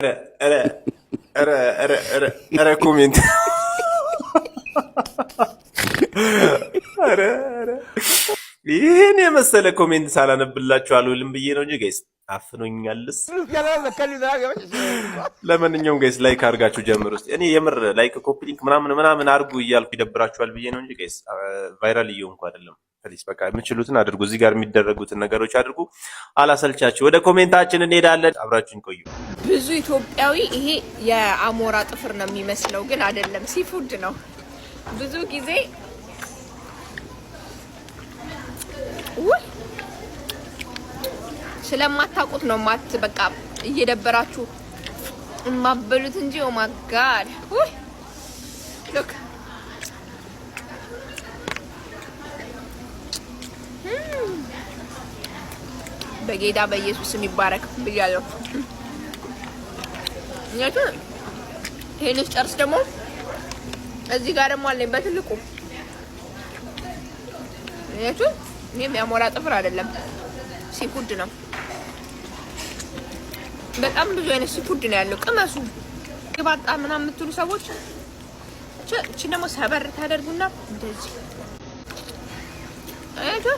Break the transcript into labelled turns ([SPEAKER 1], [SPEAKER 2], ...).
[SPEAKER 1] ኧረ ኧረ ኧረ ኧረ ኧረ comment፣ ኧረ ኧረ ይህን የመሰለ comment ሳላነብላችሁ አልውልም ብዬ ነው እንጂ guys አፍኖኛልስ። ለማንኛውም guys like አድርጋችሁ ጀምሩ። እስኪ እኔ የምር like፣ copy link ምናምን ምናምን አድርጉ እያልኩ ይደብራችኋል ብዬ ነው እንጂ guys viral እየሆንኩ አይደለም። Please በቃ የምችሉትን አድርጉ። እዚህ ጋር የሚደረጉትን ነገሮች አድርጉ። አላሰልቻችሁ። ወደ comment ኣችን እንሄዳለን። አብራችሁን ቆዩ።
[SPEAKER 2] ብዙ ኢትዮጵያዊ ይሄ የአሞራ ጥፍር ነው የሚመስለው፣ ግን አይደለም፣ seafood ነው። ብዙ ጊዜ ውይ ስለማታውቁት ነው ማት በቃ እየደበራችሁ የማበሉት እንጂ። Oh my God፣ ውይ look፣ በጌታ በኢየሱስ ስም ይባረክ ብያለሁ። ምክንያቱም ይሄን ስጨርስ ደግሞ እዚህ ጋር ደግሞ አለኝ በትልቁ። ምክንያቱም ይሄም የአሞራ ጥፍር አይደለም፣ seafood ነው። በጣም ብዙ አይነት seafood ነው ያለው። ቅመሱ። ግባጣ ምናምን የምትሉ ሰዎች እቺ ደግሞ ሰበር ታደርጉና እንደዚህ አያችሁ።